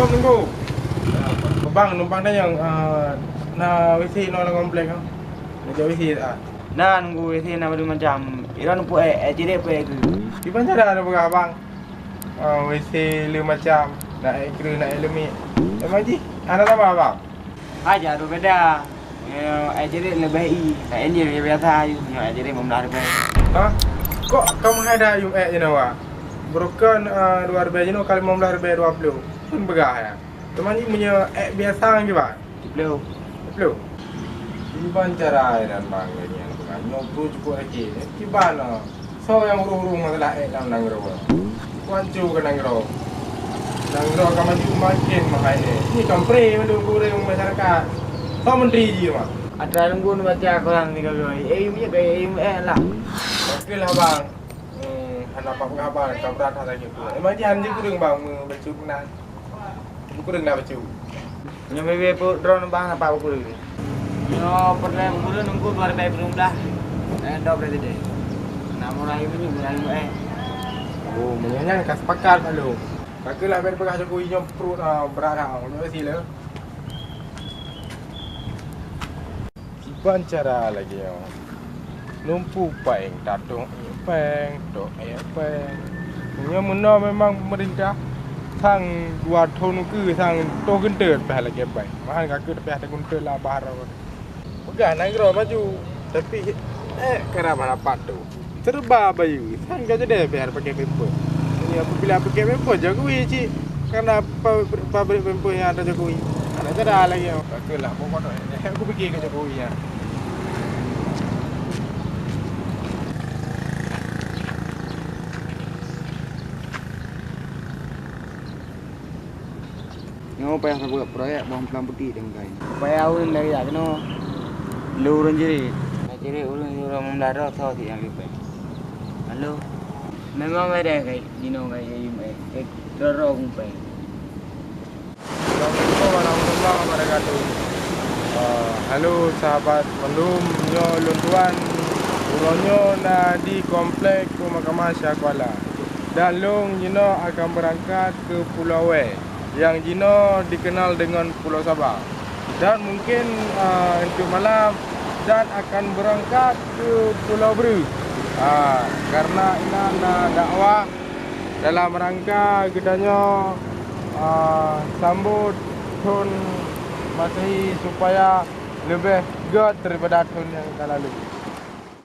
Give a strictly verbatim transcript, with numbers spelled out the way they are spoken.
Assalamualaikum. Bang, numpang tanyong, eh, na W C inoe lam komplek, ha? Neujak W C, ah. Na, nunggu W C na padum macam. Ira numpuk, eh, eh, cirek pun, eh, keu. Kiban cara na peugah, Bang? Ah, W C le macam, na ék kreueh, na ék leumiek. Memang jih, hana sabar, Bang? Aja tu beda. Nyoe ék jeuet leubeh i, ék nyoe biasa ayu, nyoe ék jeuet lima belas ribèe. Hah? Kok kamoe hai dah yum ék jinoe, Wak? Broken, ah, dua ribèe jinoe ka lima belas ribèe dua puluh. Pun peugah ya. Teuma jih meunyoe ék biasa ngon kiban? Dua puluh. Dua puluh? Kiban cara ai dan bang nyan peugah. Nyoe pruet cukôp lagèe nyoe. Kiban, ah. Soe nyang ureueng-ureueng masalah ék lam nanggroe? Kuancu keu nanggroe. Nanggroe ka maju makin mahai ék. Nyoe kan pré mandum keu ureueng masyarakat. Soe menteri jih, Mak? Atra lôn baca koran tiga belas. Eh, yum, eh, yum, eh, lah. Beutôi lah, Bang. Hmm, hana apa-apa, Bang. Ka brat hana sakét pruet. Emang jih han jeuet kureueng, Bang, meu bacut meunan. Kureueng na bacut. Nyoe bibé peuet droe bang, apa buku lagi? Nyoe pernah buku nunggu dua ribu sembilan belas. Eh, dok presiden. Nak murah ilmu ni, murah ilmu, eh. Oh, meunyoe nyan ka sepakat lalu. Ka keuh lah, bèk peugah Jokowi nyoe pruet, ah, brat dah. Nyoe sila. Kiban cara lagèe nyoe. Lumpu péng, tatoh ék péng, toh ék péng. Nyoe meunoe memang peumeurintah sang dua thon keu sang toh geunteut pih lagèe péng. Mahan ka keuh pih teugeunteut lah bah rot. Peugah nanggroe maju, tapi ék keu raban apat tu. Serba bayeue, sang ka jadi biar pakai pampers. Jadi apabila pakai pampers Jokowi cit, karena pa-, pabrik pampers yang ada Jokowi. Ada cara lagi. Betul lah, pokok tu. Aku fikir ke Jokowi ya. Nyoe payah saboh proyek boh Meukeulampeuti deh meukai. Payah ureueng dari yak keunoe. Lôn ureueng jirit. Jirit ureueng, ureueng meumeudaroe soe cit nyang leupah. Halo. Memang ada kai jinoe kai, eh, eh, roro kumpai. Assalamualaikum warahmatullahi wabarakatuh. Ah, halo sahabat mandum, nyoe lôn tuan. Uroe nyoe na di Komplek Pemakaman Syiah Kuala. Dan lôn jinoe akan beurangkat keu Pulo Awai. Nyang jinoe dikenal deungon Pulo Saba. Dan mungkin, ah, untuk malam, dan akan beurangkat keu Pulo Breueh. Ah, karena inan na dakwah dalam rangka geutanyoe, ah, sambot thon Masehi supaya leubeh gèt daripada thon nyang ka lalu.